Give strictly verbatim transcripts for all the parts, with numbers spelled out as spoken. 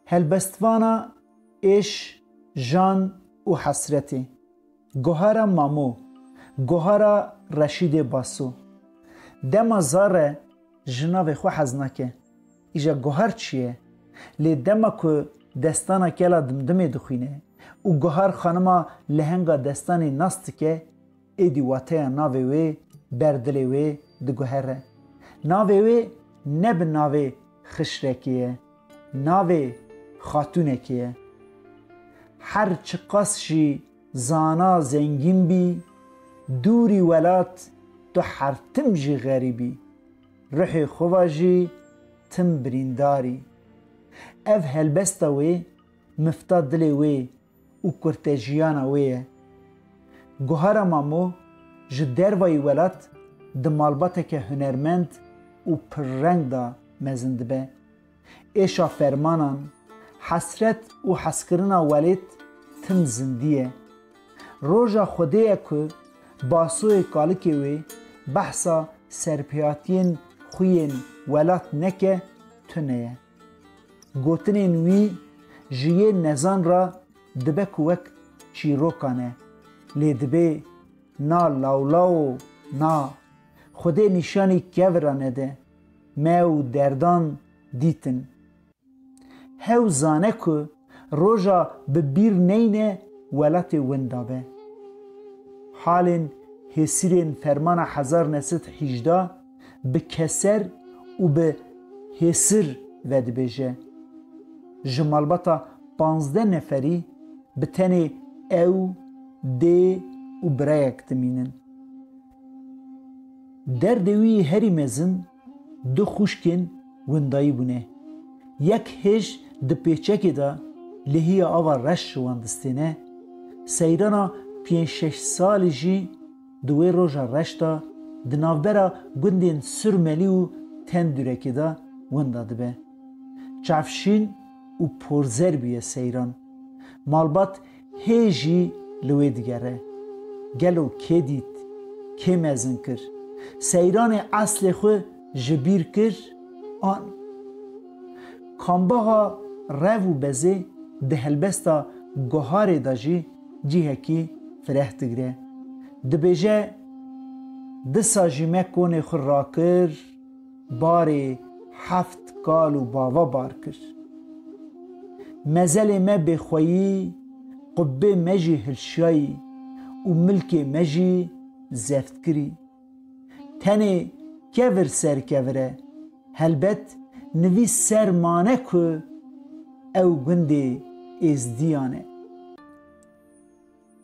Helbestvana êş, jan û hesretê. Gohara Mamo, gohara Reşîdê Baso. Dema zar e, ji navê xwe hez nake. Îja gohar çi ye? Lê dema ku destana Kela Dimdimê dixwîne û gohar xanima lehenga destanê nas dike, êdî wateya navê wê ber dilê wê diguhere. Navê wê ne bi navê xişrekê ye, navê xatûnekê ye. Her çiqas jî zana zengîn bî, dûrî welat tu her tim jî xerîbî, ruhê xwe va jî tim birîndarî. Ev helbesta wê, mifta dilê wê û kurtejiyana wê ye. Gohara Mamo ji dervayî welat di malbateke hunermend û pirreng de mezin dibe. Êşa fermanan, hesret û hezkirina welêt tim zindî ye. Roja Xwedê ye ku Basoyê kalikê wê behsa serpêhatiyên xwe yên welat neke, tune ye. Gotinên wî ji yê nezan re dibe ku wek çîrokan e, lê dibê na lawlawo na, Xwedê nîşanî kevira nede, me û derdan dîtin. Hew zane ku roja bi bîr neyne welatê winda be. Halên hêsirên fermana hezar neh sed hîjdeh bi keser û bi hêsir vedibêje. Ji malbata panzdeh neferî bi tenê ew, dê û birayek dimînin. Derdê wî yê herî mezin du xwişkên windayî bûne. Yek hêj di pêçekê de lêhiya ava reş ji wan distêne. Seyrana pênc şeş salî jî di wê roja reş de di navbera gundên Surmelî û Tendûrekê de winda dibe. Çavşîn û porzer bûye seyran. Malbat hê jî li wê digere. Gelo kê dît, kê mezin kir? Seyranê eslê xwe ji bîr kir an? Kambaxa rev û bezê di helbesta Goharê de jî cihekî fireh digre. Dibêje, disa jî me konê xwe rakir, barê heft kal û bava bar kir. Mezelê me bêxweyî, qubbê me jî hilşiyayî û milkê me jî zeft kirî. Tenê kevir ser kevir e. Helbet nivîs ser mane ku ew gundê êzdiyan e.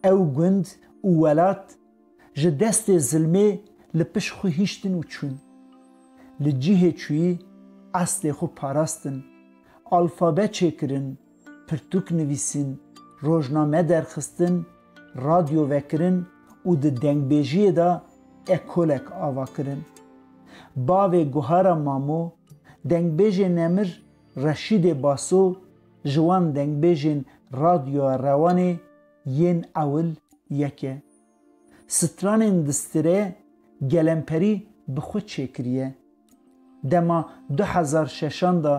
Ew gund û welat ji destê zilmê li pişt xwe hiştin û çûn. Li cihê çûyî eslê xwe parastin, alfabe çêkirin, pirtûk nivîsîn, rojname derxistin, radyo vekirin û di dengbêjiyê de ekolek ava kirin. Bavê Guhara Mamo, dengbêjê nemir Reşîdê Baso ji wan dengbêjên Radyoya Rewanê yên ewil yek e. Stranên distirê gelemperî bi xwe çêkiriye. Dema du hezar şeşan de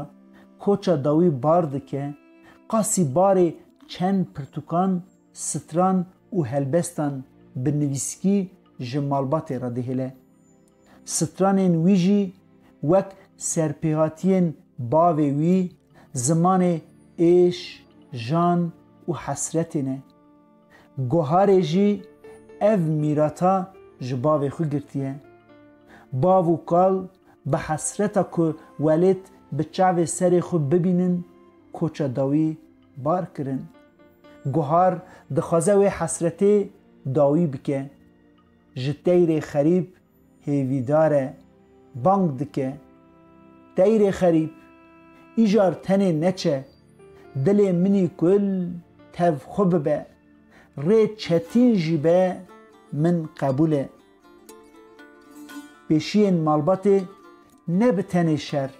koça dawî bar dike, qasî barê çend pirtûkan, stran û helbestan bi nivîskî ji malbatê re dihêle. Stranên wî jî wek serpêhatiyên bavê wî zimanê êş, jan û hesretê ne. Goharê jî ev mîrata ji bavê xwe girtiye. Bav û kal bi hesreta ku welêt bi çavê serê xwe bibînin, koça dawî bar kirin. Gohar dixwaze wê hesretê dawî bike. Ji teyrê xerîb hêvîdar e, bang dike, teyrê xerîb, îcar tenê neçe, dilê min î kul tev xwe bibe, rê çetîn jî be, min qebûl e. Pêşiyên malbatê ne bi tenê şer,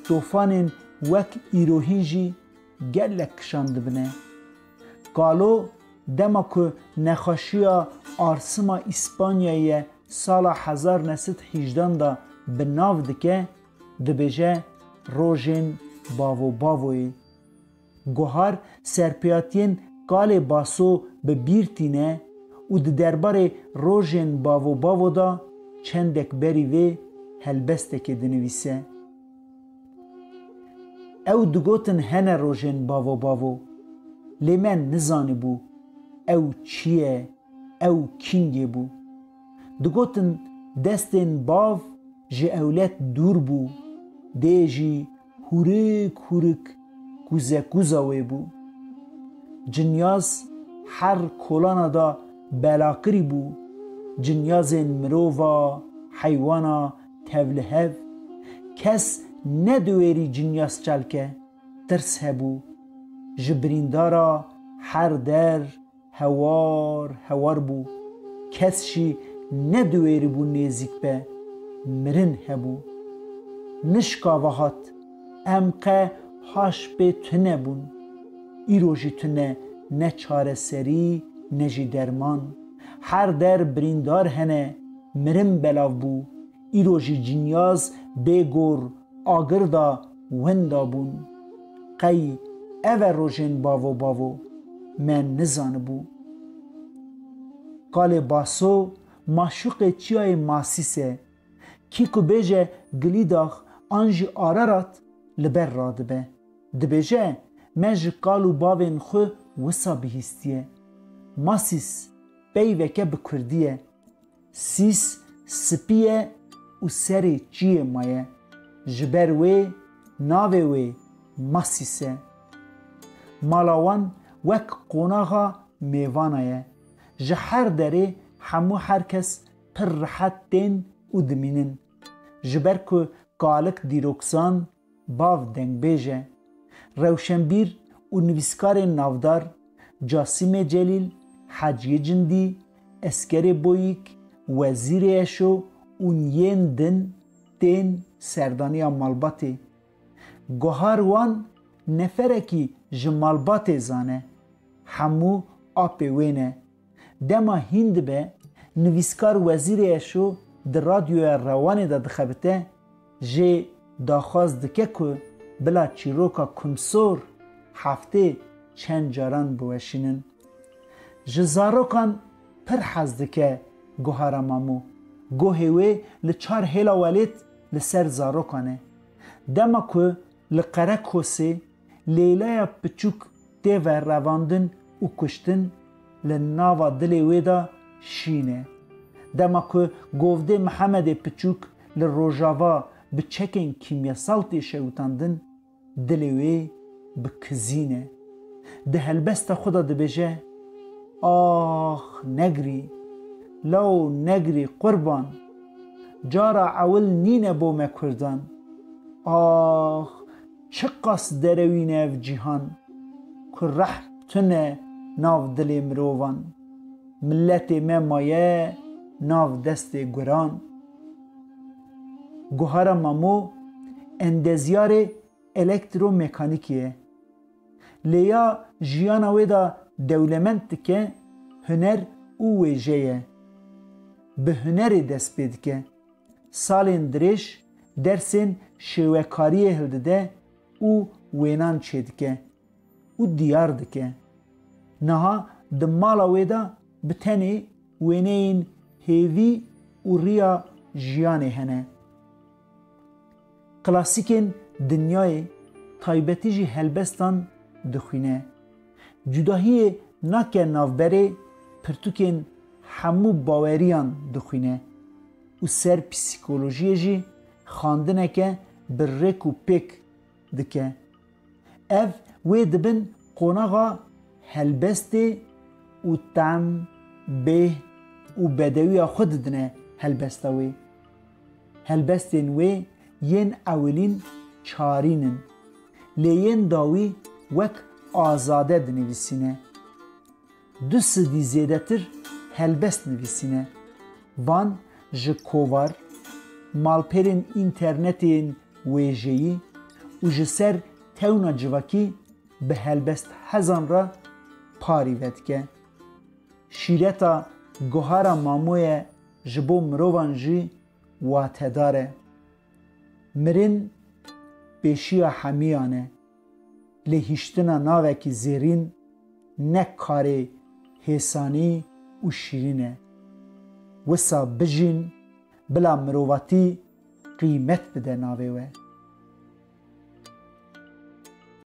tofanên wek îrohîn jî gelek kişandibine. Kalo dema ku nexweşiya arsima Îspanyayê sala hezar neh sed hîjdan de bi nav dike, dibêje rojên bavo bavoyê. Gohar serpêhatiyên Kalê Baso bi bîr tîne û di derbarê rojên bavo bavo de çendek berî vê helbestekê dinivîse. Ew digotin hene rojên bavo bavo, lê me nizanibû ew çi ye, ew kîngê bû. Digotin destên bav ji ewlet dûr bû, dê jî hûrik hûrik kûze kûza wê bû. Cinyaz her kolana da belakirî bû, cinyazên mirova, heywana tevlihev. Kes nediwêrî cinyaz çalke, tirs hebû. Ji birîndara her der hewar hewar bû. Kes jî nediwêribû nêzîk be, mirin hebû. Nişka ve hat, em qe haş pê tune bûn. Îro jî tune ne çareserî, ne jî derman. Her der birîndar hene, mirin belav bû. Îro jî cinyaz bê gor agir da winda bûn. Qey ev e rojên bavo bavo, me nizanibû. Kalê Baso maşûqê çiyayê Masîs e. Kî ku bêje Gilîdax an jî Ararat li ber radibe. Dibêje, me ji kal û bavên xwe wisa bihîstiye. Masîs peyveke bi kurdî ye. Sîs spî ye û serê çiyê maye. Ji ber wê navê wê Masîs e. Mala wan wek qonaxa mêvana ye. Ji her derê hemû her kes pir rihet tên û dimînin. Ji ber ku kalik dîrokzan, bav dengbêj e. Rewşenbîr û nivîskarên navdar Casîmê Celîl, Heciyê Cindî, Eskerê Boyîk, Wezîrê Eşo û yên din tên serdaniya malbatê. Guhar wan neferekî ji malbatê zane. Hemû apê wê ne. Dema hîn dibe, nivîskar Wezîrê Eşo di Radyoya Rewanê de dixebite, jê daxwaz dike ku bila çîroka Kumsor heftê çend caran biweşînin. Ji zarokan pir hez dike Guhara Mamo. Gohê wê li çar hêla welêt li ser zarokan e. Dema ku li Qerekosê Leylaya piçûk tê ve revandin û kuştin, li nava dilê wê de şîn e. Dema ku govdê Mihemedê piçûk li Rojava bi çekên kîmyesal tê şewitandin, dilê wê bi kizîn e. Di helbesta xwe de dibêje, Ax, negirî, law negirî qurban. Cara ewil nîne bo me kurdan. Ax, çiqas derewîn e ev cîhan, ku rehm tune nav dilê mirovan. Miletê me maye nav destê guran. Guhara Mamo endezyarê elektromekanîkê ye. Lê ya jiyana wê de dewlemend dike, huner û wêje ye. Bi hunerê dest pê dike. Salên dirêj dersên şêwekariyê hildide û wênan çêdike û diyar dike. Niha di mala wê de bi tenê wêneyên hêvî û riya jiyanê hene. Klasîkên dinyayê, taybetî jî helbestan dixwîne. Cudahiyê nake navberê, pirtûkên hemû baweriyan dixwîne û ser psîkolojiyê jî xwendineke bi rêk û pêk dike. Ev wê di bin qonaxa helbestê û tem, bêh û bedewiya xwe didine helbesta wê. Helbestên wê yên ewilîn çarîn in, lê yên dawî wek azade dinivîsîne. Du sedî zêdetir helbest nivîsîne. Van ji kovar, malperên înternetê yên wêjeyî û ji ser tewna civakî bi helbesthezan re parî vedike. Şîreta Guhara Mamoye ji bo mirovan jî watedar e. Mirin pêşiya hemiyan e. Lê hiştina navekî zêrîn ne karê hêsanî û şîrîn e. Wisa bijîn, bila mirovatî qîmet bide navê we.